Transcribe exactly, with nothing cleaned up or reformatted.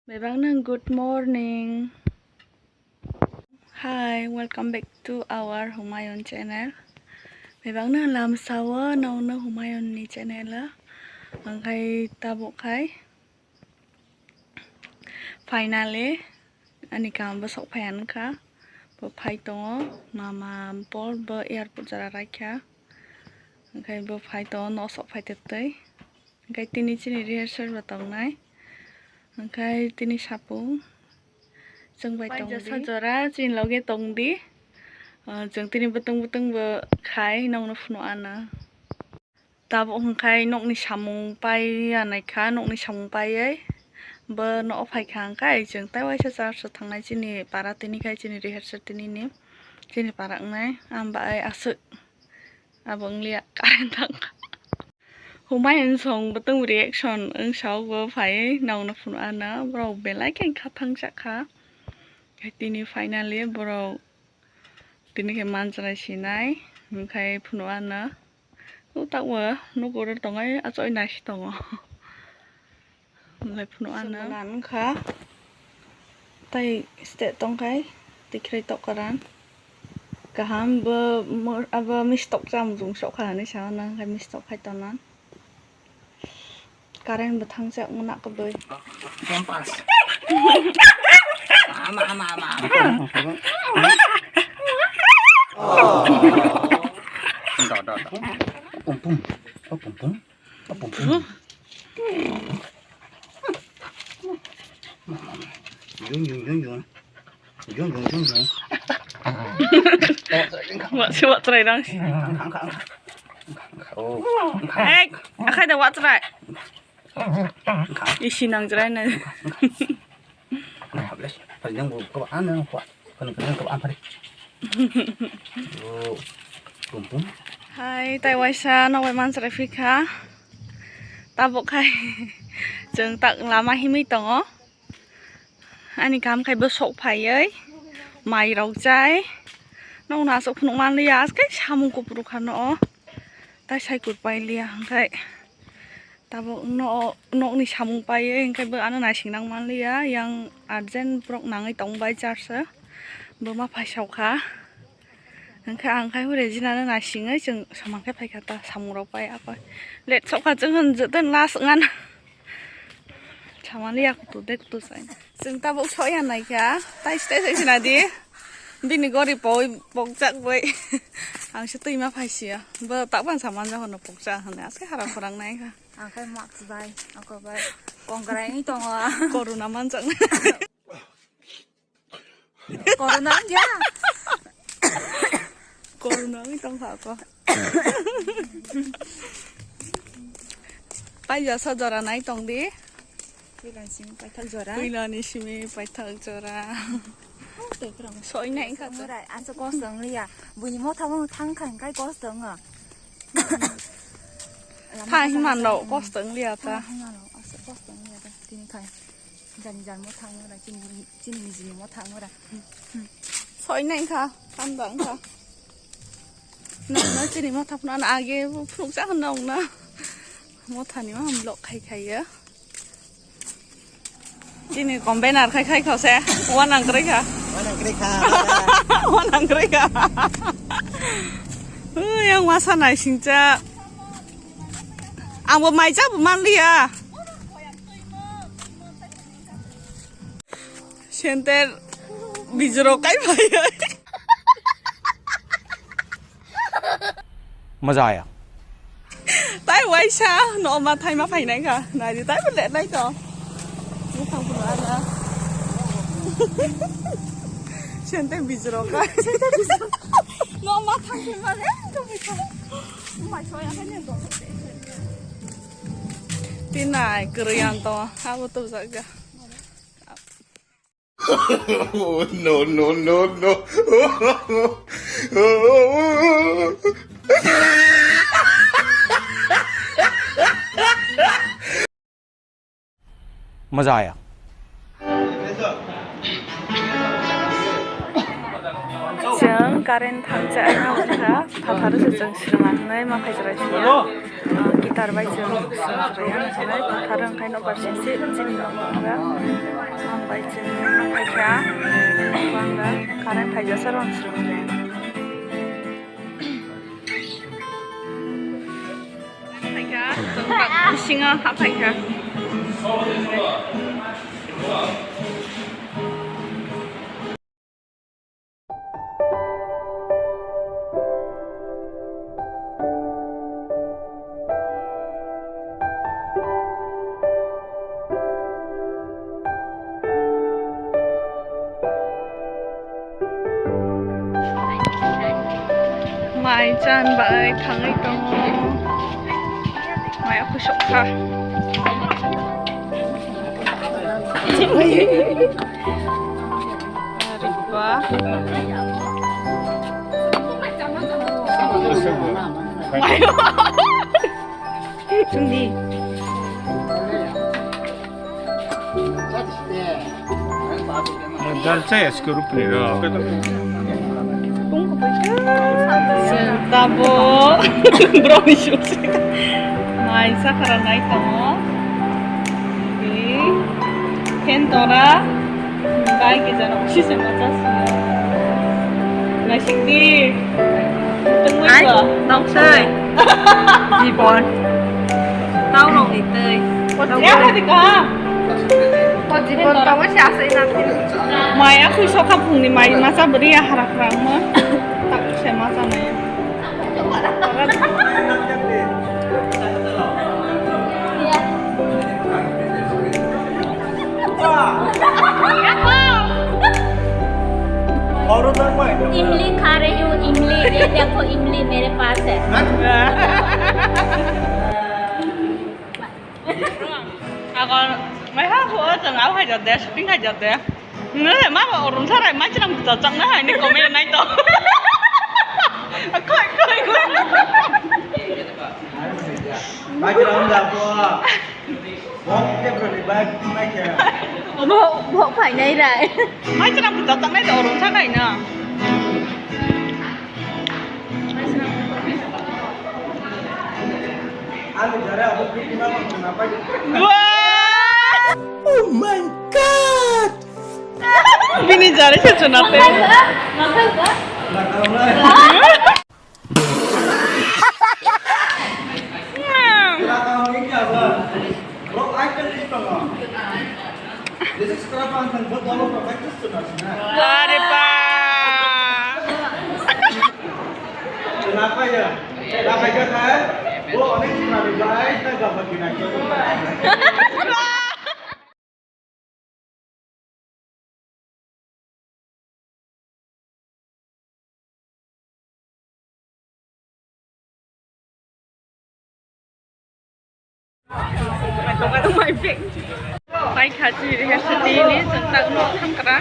Bebak nang good morning. Hi, welcome back to our Humayun channel. Bebak nang lamsao nongno Humayun ni channel o. Angkai tabuk khai finally ani kam bo sok phai ang kha. Bo phai tongo mama bol bo airport jora raikha. Angkai bo phai tongo no sok phai tei. Hingke tini chini rehearsal bo tongnai. Hingke tini sapung chwng bai tong di. Jora chini loge tong di. Ah, chwng tini bwtwng bwtwng bo khai nongno phunu ana. Tabuk hingke nokni samung pai anai kha, nokni samung paiwi bo no phai kha hingke chwng tei waisa church o thangnai chini para tini khai chini rehearsal tini ni chini para wngnai ang bai aswk. Abo wngya current thang. Humai wng song bwtwng reaction wng sao bo phai nongno phunu ana borok belai khe kha thang sak kha. Tini finally borok tini khe manchrai sinai hwnkhe phunu ana. O takbo nugo ro tongo achoi nai si tongo. Hwnlai phano ano. Wngkha tei state tongkhai tikrai tokra kaham bo abo mistok cham jung sok kha hinwi sa mano hwnkhe mistok khai tongna current bo thangchak mano kwbwi. Ama ama ama. Do do do. Pum pum. Oh pum pum. Yung, yung, yung, yung. Yung, yung, yung, yung. Wa, si wa try dang. Angka, angka, angka. Angka, angka. Oh, angka. Eh, akai da wa try. Angka. Isi nang try na. Angka. Angka, bless. Paling yang bu, kau aneh, kau. Kani kani kau ampari. Oh, pum pum. Hai, tai waisa nok bai manchwrai phikha. Tabuk khai chwng tak lama himwi tongo. Ani kam khai bo sok phaiwi mai rok chai. Nokno aswk phunuk manliya, aswk khe samung kuphuru kha no. Tai sai kur pailiya hwnkhe. Tabuk no, nokni samung paiwi hwnkhe bo ano naising nang manliya, yang urgent borok nangwi tong bai church o, bo ma phai saokha. Hwnkhe ang khai hure jinano naisingwi chwng samang khe phaikha ta, samung rok pai akoi late sokha chwng hwn joto last wngna. Samanliya kutu de kutu sai. Chwng tabuk soya naikha, tai stai sai sinadi. Bini gori poi pokjak bai. Ang se twi ma phaisiya. Bo tak ban saman jahon no pokjak hwnwi aske hara khorang naikha. Ang khai mask bai, ako bai. Kongrai ni tongo. Corona manjak. Corona wngya. Corona wngwi tongkha ako. Paijasa jora nai tongdi. Puilani simi paithak jora. Puilani simi paithak jora. Oh, tei kwrwng. Soinai wngkha to. Murai, ansa kosto wngliya. Buini motha wng thang kha hwnkhe kosto wngo. Lama kasa himano kasa kosto wngliya ta. Himano asa kosto wngliya ta. Tini khai. Jani jan motha wngra, chini, chini nijini motha wngra. Soinai wngkha, thanda wngkha. Nokno chini motha phano age phunukjak hwnna wngna. Mothani ma block khai khaiya. Chini convener khai khai khose. Wanang kwrwi kha. Wanang kwrwi kha. Wanang kwrwi kha. Ui, yang masa naisingcha. Angbo maija bo manliya. Center bijro kai phai. Maza aya. Tai waisa no ma thai ma phai nai kha. Nai di tai bo le nai to. Bukhang buno ana. Center bijro kai. No ma thang phai ma le to bukhang. Mai soya khai ne to. Tinai kwrwi ang to, abo tubujak kha. Oh, no, no, no, no. Maza aya. Chwng current thangcha wngkha, phaphar se chwng swrwng nai ma phai chwrai sio. Ah, guitar bai chwng swrwng chwrai ya nai, phaphar wngkha nokbar sisi chini nokbar. Chwng nokno phaikha, bangla current phaijasa rw srwng le. Phaikha, chwng bisingo haphaikha. Mai chan bai thangwi tongo. Mai akhusok kha. Riba. Chungdi. Dal chaya sikhe rupni rok. Tabo. Browni shuk. Mai sakara nai tamo. Di. Ken tora. Bai kisa no sise macha sino. Naisik di. Tungwi ko. Ai, tong sai. Jibon. Tau rong ni tei. Ya ka di ka. Ko jibon tong si asai na. Mai aku soka phung ni mai macha beri ya harak rang ma. Tak se macha mai. इमली खा रही हूँ, इमली, ये देखो, इमली मेरे पास है। Agon, mai ha ho, chwng au hai jat de, shopping hai jat de. Nere ma ba orum sarai ma chinam ta chang na hai ni comment nai to. Khoi, khoi, khoi. Mai chinam ta chang na. Bo, bo phai nai rai. Ma chinam ta chang nai to orum sarai na. Oh my God! Bini jari se chuna te. Are ba. Mai bag. Mai khachi rehe sati ni chwng tak no thang kra.